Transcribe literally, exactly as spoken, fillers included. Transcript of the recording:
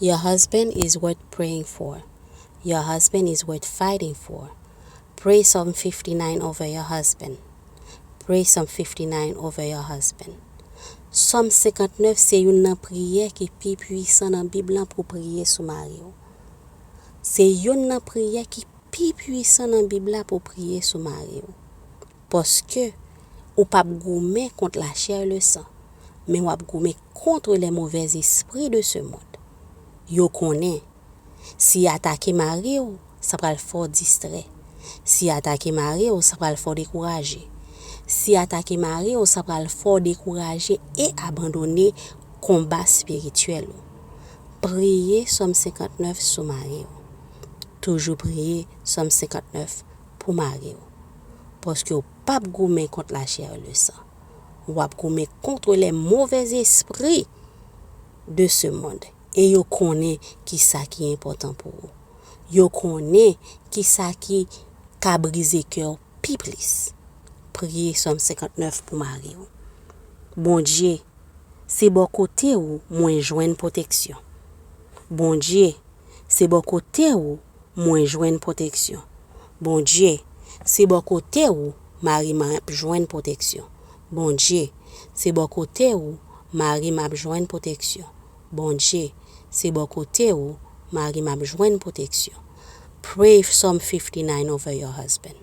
Your husband is worth praying for. Your husband is worth fighting for. Pray Psalm fifty-nine over your husband. Pray Psalm fifty-nine over your husband. Sòm senkantnèf se youn nan priyè ki pi pwisan nan Bib lan pou priye sou mari w. Se youn nan priyè ki pi pwisan nan Bib la pou priye sou mari w. Paske ou p ap goumen kont lachè e le san, men w ap goumen contre les mauvais esprits de ce monde. Yo konnen, si y atake mari w, sa pral fè w distrè. Si y atake mari w, sa pral fè w dekouraje. Si y atake mari w, sa pral fè w dekouraje e abandone konba espirityèl ou. Priye Sòm senkantnèf sou mari w. Toujou priye Sòm senkantnèf pou mari w. Paske w p ap goumen kont lachè e le san. W ap goumen contre les mauvais esprits de ce monde. E yo konnen ki sa ki enpòtan pou ou. Yo konnen ki sa ki ka brize kè w pi plis. Priye Sòm senkantnèf pou mari w. Bondye, se bò kote w mwen jwenn pwoteksyon. Bondye, se bò kote w mwen jwenn pwoteksyon. Bondye, se bò kote w mari m ap jwenn pwoteksyon. Bondye, se bò kote w mari m ap jwenn pwoteksyon. Bondye, se bò kote w mari m ap jwenn pwoteksyon. Pray Psalm fifty-nine over your husband.